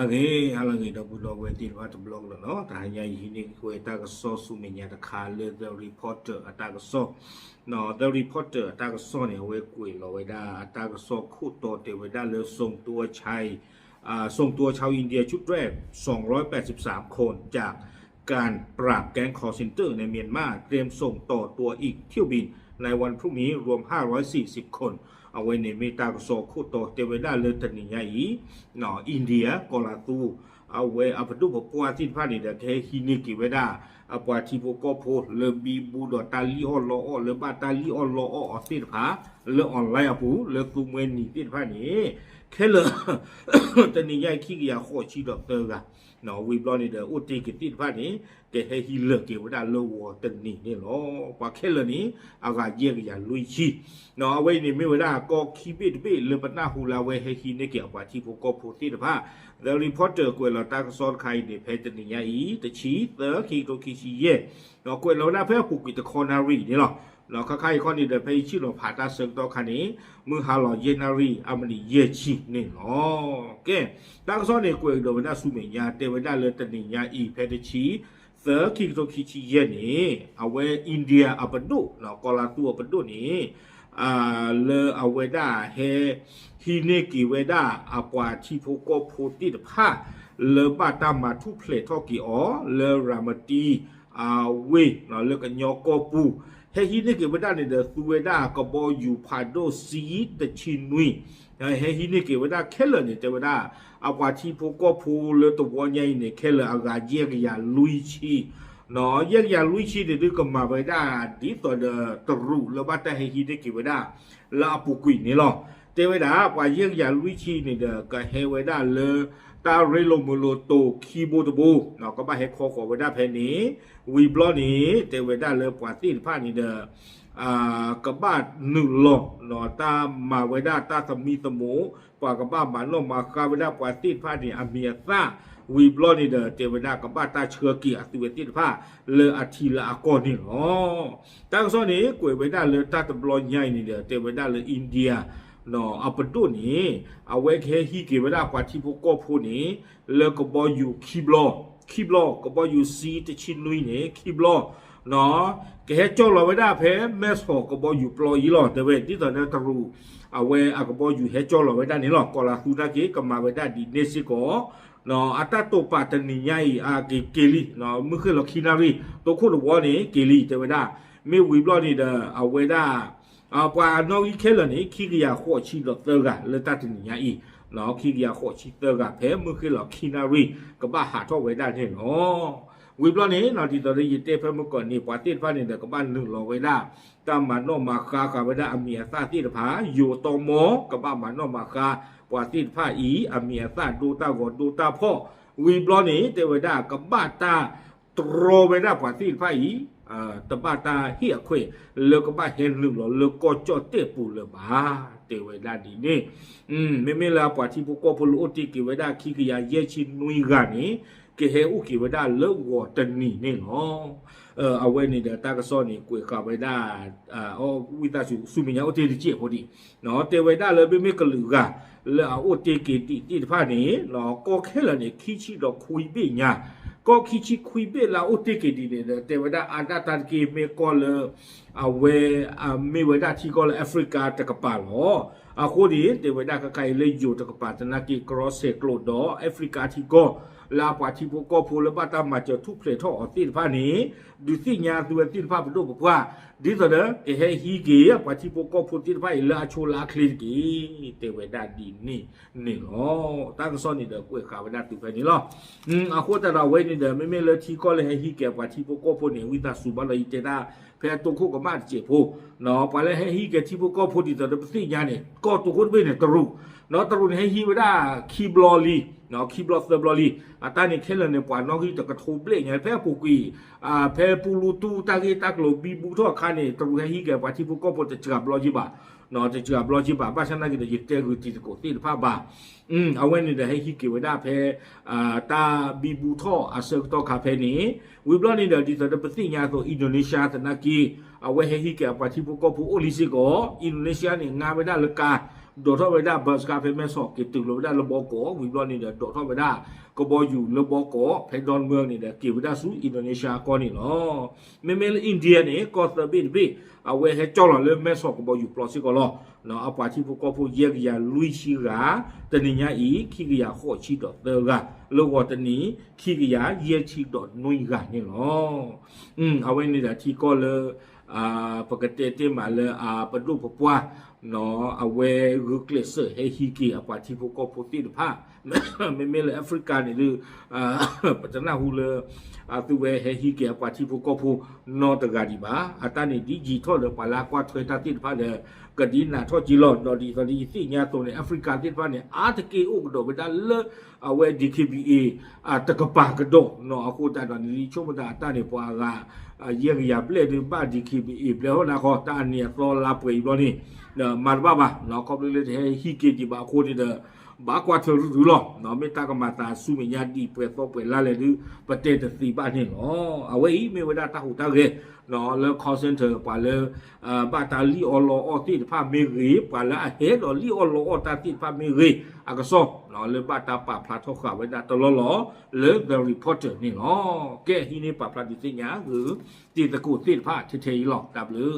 ဟါလၢအဂ့ၤ ဟါလၢအဂ့ၤ ဒီပုၢ်ဒီဝဲၢ်သ့ၣ်တဖၣ်တဘျီကဒီးလီၤ. တဟါညါအံၤဟံးန့ၢ်ဝဲတၢ်ကစီၣ်ဆူမဲာ်ညါတခါလၢ The Reporter အတၢ်ကစီၣ်, ဒီး The Reporter အတၢ်ကစီၣ်န့ၣ် အဝဲကွဲးလီၤဝဲဒၣ်အတၢ်ကစီၣ်ခိၣ်တီတဲဝဲဒၣ်လၢ ส่งตัวชาย อ่า ส่งตัวชาวอินเดียชุดแรก สองร้อยแปดสิบสามคนจากการปราบแก๊ง call center ในเมียนมา เตรียมส่งต่อตัวอีกเที่ยวบินในวันพรุ่งนี้รวมห้าร้อยสี่สิบคน အဝဲန့ၣ်မ့ၢ်တၢ်ကစီၣ်ခိၣ်တီတဲဝဲဒၣ်လၢတနံၤညါအံၤ India ကီၢ်လၤသူ အဝဲအပဒိၣ်ပပှၢ်သ့ၣ်တဖၣ်န့ၣ်ဒီး ကဟဲဟံးန့ၢ်က့ၤဝဲဒၣ် အပှၤထံဖိကီၢ်ဖိလၢဘံဘူဒီးတၢ်လံၣ်အီၣ်လီအီၣ် လၢဘၣ်တၢ်လံၣ်အီၣ်လီအီၣ်အီၤသ့ၣ်တဖၣ် လၢ online အပူၤ လၢသူမှဲနံၤသ့ၣ်တဖၣ်န့ၣ် ခဲလၢာ် တနံၤညါအံၤခံကယၤဃိးဆံဒီးသၢဂၤ ဝံၤဘျီန့ၣ်ဒီး အိၣ်တ့ၢ်က့ၤသ့ၣ်တဖၣ်န့ၣ် ကဟဲဟံးလၢာ်က့ၤဝဲဒၣ်လၢဂီၤတနံၤန့ၣ်လီၤ. ပှၤခဲလၢာ်န့ၣ် အဂၤယဲၢ်ကယၤလွံၢ်ဆံ အဝဲအံၤန့ၣ်မ့ၢ်ဝဲဒၣ်ကီၢ်ခံဘ့ၣ်တဘ့ၣ်လၢပနၢ်ဟူလၢအဝဲဟဲဟံးန့ၢ်က့ၤအပှၤထံဖိကီၢ်ဖိသ့ၣ်တဖၣ် The Reporter ကွဲးလီၤတၢ်ကစီၣ်တခါအံၤန့ၣ် ဖဲတနံၤညါအံၤ တဆံသၢ ခံကထိခံဆံယဲၢ် ကွဲးလီၤဝဲဒၣ်ဖဲအပူၤကွံာ်တခီနၣ်ရံၣ်န့ၣ်လီၤ. ခါခါအံၤခီန့ၣ်ဒီး ဖဲယဆ့ၣ်နီၤဖးတၢ်ဆၢကတီၢ်ခါန့ၣ် မုၢ်ဟါလီၤယဲၢ်နၣ်ရံၣ်အမံးနံးယဲၢ်ဆံန့ၣ်လီၤ. ကဲ တၢ်ကစီၣ်န့ၣ် ကွဲးကဒီးဝဲဒၣ်ဆူမဲာ်ညါ တဲဝဲဒၣ်လၢတနံၤညါအံၤ ဖဲတဆံသၢ ခံကထိခံဆံယဲၢ်န့ၣ် အဝဲ India အပဒိၣ် ကီၢ်လၤသူအပဒိၣ်န့ၣ် လၢအဝဲဒၣ်ဟဲ ဟံးန့ၢ်က့ၤဝဲဒၣ်အပှၤထံဖိကီၢ်ဖိသ့ၣ်တဖၣ် လၢဘၣ်တၢ်မၤထူၣ်ဖျဲးထီၣ်က့ၤအီၤ လၢရၤမတံ အဝ့ၢ် လၢကညီကီၢ်ပူၤ ဟဲဟံးန့ၢ်က့ၤဝဲဒၣ်န့ၣ်ဒီး သူဝဲဒၣ်ကဘီယူၤဖးဒိၣ်ဆံတဆံနွံ ဟဲဟံးန့ၢ်က့ၤဝဲဒၣ်ခဲလၢာ်န့ၣ် တဲဝဲဒၣ် အပှၤထံဖိကီၢ်ဖိလၢတဝီညါအံၤန့ၣ် ခဲလၢာ်အဂၤယဲၢ်ကယၤလွံၢ်ဆံ ယဲၢ်ကယၤလွံၢ်ဆံန့ၣ်ဒုးကမၤဝဲဒၣ်ဒ်သိးဒီးတရူးလၢဘၣ်တၢ်ဟဲဟံးန့ၢ်က့ၤဝဲဒၣ် လၢအပူၤကွံာ်န့ၣ်လီၤ. တဲဝဲဒၣ် ပှၤယဲၢ်ကယၤလွံၢ်ဆံန့ၣ်ဒီး ကဟဲဝဲဒၣ်လၢ တၢ်ရ့လိာ်မုာ်လိာ်တိာ်ခံဘိတဘိ ကဘၣ်ဟဲခီဃီၤဝဲဒၣ်ဖဲန့ၣ် ဝံၤဘျီန့ၣ် တဲဝဲဒၣ်လၢပှၤသ့ၣ်တဖၣ်န့ၣ်ဒီး ကဘၣ်နုာ်လီၤ တၢ်မၤဝဲဒၣ်တၢ်သမံသမိး ပှၤကဘၣ်မၤနီၣ်မၤဃါဝဲဒၣ်ပှၤသ့ၣ်တဖၣ်န့ၣ် အမံၤအသၣ် ဝံၤဘျီန့ၣ်ဒီး တဲဝဲဒၣ်ကဘၣ်တၢ်ဆှၢက့ၤအသုဝဲသ့ၣ်တဖၣ် လၢအထံလၢအကီၢ်န့ၣ်လီၤ. တၢ်ကစီၣ်န့ၣ် ကွဲးဝဲဒၣ်လၢတၢ်တဘျီညါအံၤန့ၣ်ဒီး တဲဝဲဒၣ်လၢ India အပဒိၣ်န့ၣ် အဝဲကဟဲဟံးက့ၤဝဲဒၣ်ပှၤထံဖိကီၢ်ဖိန့ၣ် လၢကဘီယူၤခံဘျီ ခံဘျီ ကဘီယူၤဆံတဆံနွံန့ၣ် ခံဘျီ ကဟဲကၠီလီၤဝဲဒၣ်ဖဲမဲၢ်ဆီးကဘီယူၤပျီအံၤလီၤ. တဲဝဲ ဒ်သိးဒီးတရူး အဝဲအကဘီယူၤဟဲကၠီလီၤဝဲဒၣ်န့ၣ်လီၤ. ကီၢ်လၤသူနာ်က့ ကမၤဝဲဒၣ်ဒ်န့ၣ်စ့ၢ်ကီး အတၢ်တိာ်ပာ်တနံၤညါအံၤ အက့ၤက့ၤလံ မုၢ်ဃ့ၢ်လီၤခံနၣ်ရံၣ် တိခိၣ်တဝီန့ၣ် က့ၤလံ တဲဝဲဒၣ် မ့ၢ်ဝံၤဘျီန့ၣ်ဒီး အဝဲဒၣ် ပှၤနီၣ်ဂံၢ်ခဲလၢာ်န့ၣ် ခံကယၤဃိးဆံဒီးသၢဂၤ လၢတၢ်တနံၤညါအံၤ ခံကယၤဃိးဆံသၢဂၤ ဖဲမုၢ်ဃ့ၢ်လီၤခံနၣ်ရံၣ် ကဘၣ်ဟးထီၣ်ဝဲဒၣ်န့ၣ်လီၤ. ဝံၤဘျီန့ၣ် ဒ်သိးလၢယတဲဖဲမုၢ်ကီၢ်န့ၣ် ပှၤသ့ၣ်တဖၣ်န့ၣ်ဒီး ကဘၣ်နုာ်လီၤဝဲဒၣ် တၢ်မၤနီၣ်မၤဃါဃာ်ဝဲဒၣ်အမံၤအသၣ်သ့ၣ်တဖၣ် ယိၤတီမီ ကဘၣ်မၤနီၣ်မၤဃါ ပှၤသ့ၣ်တဖၣ်အံၤ အမံၤအသၣ်ဒိတၢ်ဂီၤဒိတၢ်ဖီၣ် ဝံၤဘျီန့ၣ် တဲဝဲဒၣ် ကဘၣ်တၢ်တြီဝဲဒၣ်ပှၤသ့ၣ်တဖၣ်အံၤ တဘၣ်တၢ်ဟ့ၣ်အခွဲး လၢကဘၣ်ဟဲနုာ်လီၤလၢကီၢ်ကၠီၣ်တဲၣ်ပူၤလၢၤဘၣ် တဲဝဲဒၣ်ဒ်န့ၣ် မ့မ့ၢ်လၢအပှၤထံဖိကီၢ်ဖိလၢအိၣ်တ့ၢ်က့ၤဝဲဒၣ်ခံကယၤယဲၢ်ဆံနွံဂၤန့ၣ် ကဟဲအိၣ်က့ၤဝဲဒၣ်လၢဂီၤတနံၤန့ၣ်လီၤ. အဝဲန့ၣ်ဒီးတၢ်ကစီၣ်န့ၣ် ကွဲးဃာ်ဝဲဒၣ် ဝံသးစူၤဆူမဲာ်ညါအိၣ်တ့ၢ်တစဲးဖိဒံး တဲဝဲဒၣ်လၢမ့မ့ၢ်ကလုာ်ဂၤ လၢအအိၣ်တ့ၢ်က့ၤဒံးသ့ၣ်တဖၣ်န့ၣ် ကီၢ်ခဲလၢာ်န့ၣ် ခံဆံဒီးခွံဘ့ၣ်ညါ ကီၢ်ခံဆံခွံဘ့ၣ်လၢအအိၣ်တ့ၢ်က့ၤဒံးန့ၣ်ဒီး တဲဝဲဒၣ်အါဒၣ်တၢ်တက့ၢ်မ့ၢ်ကီၢ်လၢ အဝဲ မ့ၢ်ဝဲဒၣ်ထံကီၢ်လၢ Africa တကပၤလီၤ. အဃိန့ၣ် တဲဝဲဒၣ်ခဲခါအံၤလၢယိၤတကပၤသနာ်က့ ကရီစဲးကျိးဒီး Africa ထံကီၢ် လၢအပှၤထံဖိကီၢ်ဖိလၢဘၣ်တၢ်မၤစၢၤထူၣ်ဖျဲးထီၣ်အီၤသ့ၣ်တဖၣ်န့ၣ် ဒုးသ့ၣ်ညါသုဝဲသ့ၣ်တဖၣ်ပဒိၣ်ပပှၢ် ဒ်သိးဒီး ကဟဲဟံးက့ၤအပှၤထံဖိကီၢ်ဖိသ့ၣ်တဖၣ်အံၤ လၢအဆိလၢအချ့တက့ၢ် တဲဝဲဒၣ်ဒ်န့ၣ်န့ၣ်လီၤ. တၢ်ကစီၣ်န့ၣ်ဒီးကွဲးဃာ်ဝဲဒၣ်တုၤဖဲန့ၣ်လီၤ. အဃိသတးဒီးအဝဲန့ၣ်ဒီး မ့မ့ၢ်လၢထံကီၢ်လၢဟဲဟံးက့ၤအပှၤထံဖိကီၢ်ဖိန့ၣ် ဝံသးစူၤဘၣ်လီၤ ယတဲတၢ်ဖဲအတိခိၣ်ကမၣ်တစဲးဖိ ပှၤလၢဟဲဟံးက့ၤထံဖိကီၢ်ဖိဒ်သိးဒီးပသ့ၣ်ညါန့ၣ် ကီၢ်တိခိၣ်တဘ့ၣ်န့ၣ် တရူး တရူးန့ၣ်ဟဲဟံးဝဲဒၣ်ခံဘျီလံ ခံဘျီသၢဘျီလံ အတၢ်န့ၣ်ခဲလၢာ်န့ၣ် ပှၤနီၣ်ဂံၢ်တကထိဘျဲၣ်ညါ ဖဲအပူၤကွံာ် ဖဲပူလူတူၢ်တၢ်ဂ့ၢ်တၢ်ကျိၤဘံဘူထီၣ်အခါန့ၣ် တရူးဟဲဟံးက့ၤပှၤထံဖိကီၢ်ဖိတစှၤဘျီက့ဘၣ် တစှၤဘျီက့ဘၣ် ဘၣ်ဆၣ်သနာ်က့ဒီး ယတဲဂုာ်တံၤသကိးသ့ၣ်တဖၣ်ဘၣ် အဝဲန့ၣ်ဒီးဟဲဟံးက့ၤဝဲဒၣ်ဖဲ တၢ်ဘံဘူထီၣ်အဆၢကတီၢ်ခါဖဲန့ၣ် ဝံၤဘျီန့ၣ်ဒီး ဒ်သိးဒီးပသ့ၣ်ညါအသိး Indonesia သနာ်က့ အဝဲဟဲဟံးက့ၤအပှၤထံဖိကီၢ်ဖိအိၣ်လံစ့ၢ်ကီး Indonesia န့ၣ် ငါဝဲဒၣ်လၢကါ ဒိးထီၣ်ဝဲဒၣ် bus ခါဖဲမဲဆီး က့ၤတုၤလီၤဝဲဒၣ်လၢဘီကီး ဝံၤဘျီန့ၣ်ဒီး ဒိးထီၣ်ဝဲဒၣ်ကဘီယူၤလၢဘီကီး ဖဲ Don Mueang န့ၣ်ဒီး က့ၤဝဲဒၣ်ဆူ Indonesia အကီၢ်န့ၣ်လီၤ. မ့မ့ၢ်လၢ India န့ၣ် ကီၢ်သၢဘ့ၣ်တဘ့ၣ် အဝဲဟဲကၠီလီၤလၢမဲဆီးကဘီယူၤပျီစ့ၢ်ကီးလီၤ. အပှၤထံဖိကီၢ်ဖိ ယဲၢ်ကယၤလွံၢ်ဆံဂၤ, တနံၤညါအံၤ ခံကယၤဃိးဆံဒီးသၢဂၤ, လၢဂီၤတနံၤ ခံကယၤယဲၢ်ဆံဒီးနွံဂၤန့ၣ်လီၤ. အဝဲန့ၣ်ဒီးထံကီၢ်လၢ ပကတဲတ့ၢ်မးလၢအပဒိၣ်ပပှၢ် အဝဲဂုာ်ကျဲးစၢးဟဲဟံးက့ၤအပှၤထံဖိကီၢ်ဖိသ့ၣ်တဖၣ် မ့မ့ၢ်လၢ Africa န့ၣ်ဒီး ပတနၢ်ဟူလၢ သုဝဲဟဲဟံးက့ၤအပှၤထံဖိကီၢ်ဖိနီတဂၤဒံးဘၣ်. အတၢ်န့ၣ်ဒ်ယံာ်ထီၣ်လၢပှၤလၢအကွၢ်ထွဲတၢ်သ့ၣ်တဖၣ်ဒီး ကဒ်နၤထီၣ်က့ၤလီၤ. ဒီးဒ်သိးဒီးယသ့ၣ်ညါအသိးန့ၣ် Africa သ့ၣ်တဖၣ်န့ၣ် အါတက့ၢ်အိၣ်ကဒီးဝဲဒၣ်လၢ အဝဲ DKBA တကပၤကဒီးနီၤ. အဃိသတးဒီးန့ၣ် ဆိကမိၣ်သးအတၢ်န့ၣ် ပှၤအဂၤ ယဲၢ်ကယၤဘျဲၣ်ဒုးဘၣ် DKBA ဘျဲၣ်ဟီၣ်နၤဃီ တၢ်အနံၤအသီလါပှဲၤအံၤဘျီန့ၣ် မၤတဘၣ်ဘၣ်. ခီဖျိလၢတဟဲဟံးက့ၤဒံးဘၣ်အဃိန့ၣ်ဒီး ဘၣ်ကွၢ်ထွဲရုၢ်ရုၢ်လီၤ. မ့ၢ်တၢ်ကမၤသးဆူမဲာ်ညါဒံးပှဲၤသီပှဲၤလါလဲၣ်ဒုး ပတဲတသ့ဘၣ်န့ၣ်လီၤ. အဝဲအံၤမ့ၢ်ဝဲဒၣ်တၢ်ဟူးတၢ်ဂဲၤ လၢ call center ပှၤလၢ ဘၣ်တၢ်လံၣ်အီၣ်လီအီၣ်သ့ၣ်တဖၣ်မ့ၢ်ဂ့ၤ, ပှၤလၢအဟဲဒီးလံၣ်အီၣ်လီအီၣ်တၢ်သ့ၣ်တဖၣ်မ့ၢ်ဂ့ၤ, အကစီၣ် လၢဘၣ်တၢ်ပာ်ဖျါထီၣ်ဃာ်ဝဲဒၣ်တလီၢ်လီၤ လၢ The Reporter န့ၣ်လီၤ. ကဲ ဟံးန့ၢ်ပာ်ဖျါဒုးသ့ၣ်ညါဂ့ၤ တံၤသကိးသ့ၣ်တဖၣ်ထဲထဲအံၤလီၤ. တၢ်ဘျုး